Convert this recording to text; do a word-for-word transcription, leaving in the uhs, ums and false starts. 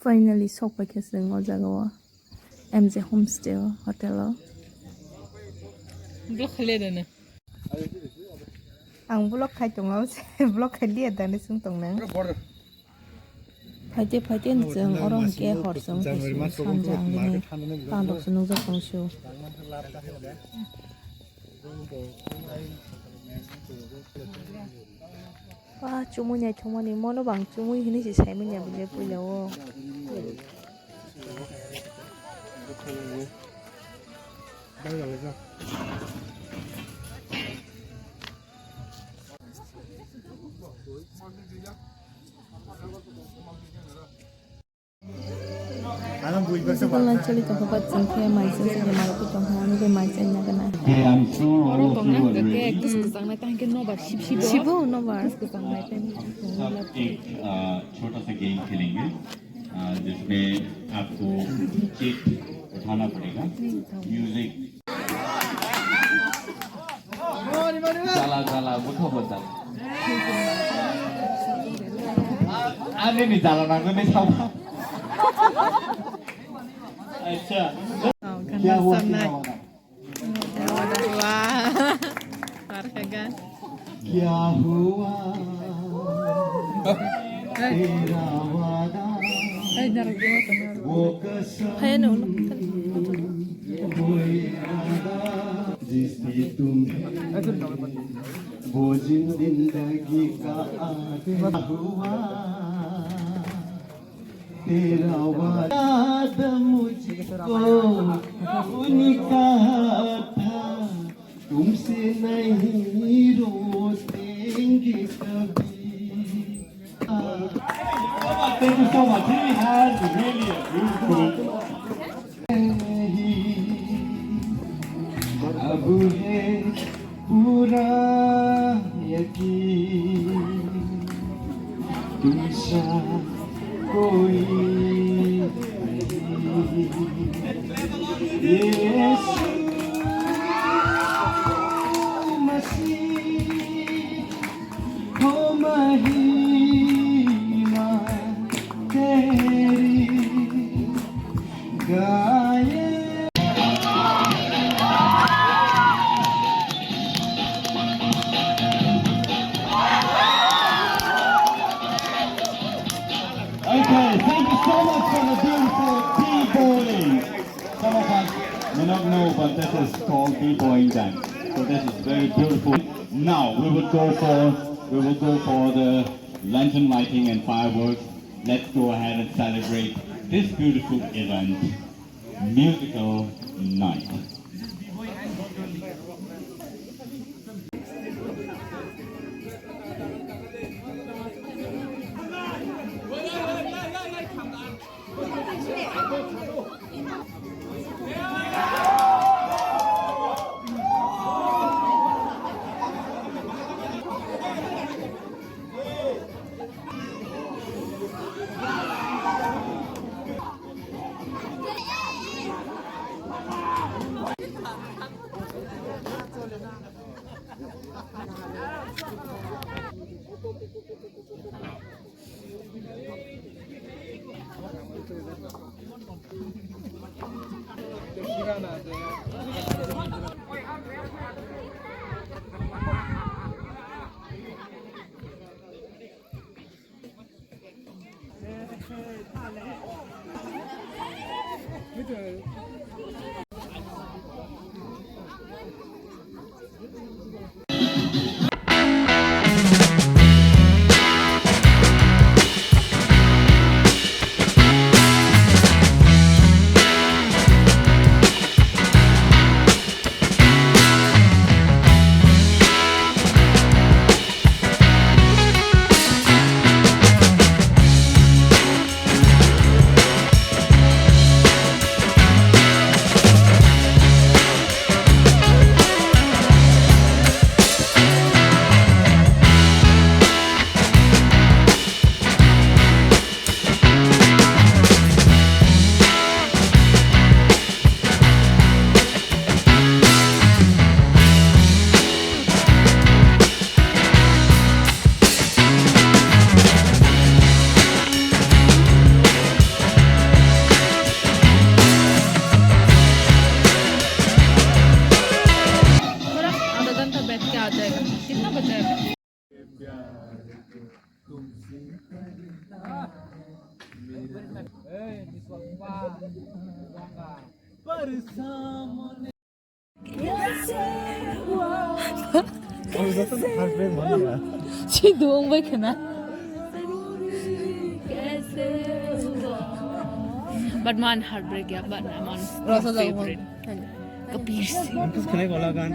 Finally, sok paikha chwng o jaga o, M J Homestay o, hotel o. Vlog khailai da na? Ang vlog khai tongo, vlog khai liya da hinwi swng tong nang. Phaite, phaite, chwng oro hwnkhe hor chwng khe sanja ang bini tandok se nukjak tong sio. Ba, chumui naithokmani, mono bang chumui hinwi se saimanya bile puila o. Ano bui basa Sigon lan choli tongkha ba chwng khe mai chwng se mai tong kha, ano khe mai chwng na gana. Hey, I'm sure all of you are ready. Sibo nobar. Sab ek, uh, chota sa game khelenge, uh, jisme aapko cheat uthana padega. Music. Jala, jala, bwkha bo jala. Ani ni jala nangkukni sao. Acha. Oh, kya hua, kya hua? Wah. Kya hua? Tera wada. Wo kasam. Hai, no, no. Wo irada. Jis din tumhe wo zindagi ka aakhir hua. Tera wada mujhko unyee kaha tha, tumse nahi rotenge kabhi. Thank you so much. He has really a beautiful नहीं, अब है पूरा यकीन, तुम सा कोई नहीं। यीशु मसीह, हो महिमा तेरी गाए। Okay, thank you so much for the beautiful people. Some of us may not know, but this is called b-boying dance. So this is very beautiful. Now we will go for we will go for the lantern lighting and fireworks. Let's go ahead and celebrate this beautiful event, musical night. Si duang bai khna. But man heartbreak ya, but man Rasa jabo. Favorite. Kapir Singh. Ang gusto ko lang gan.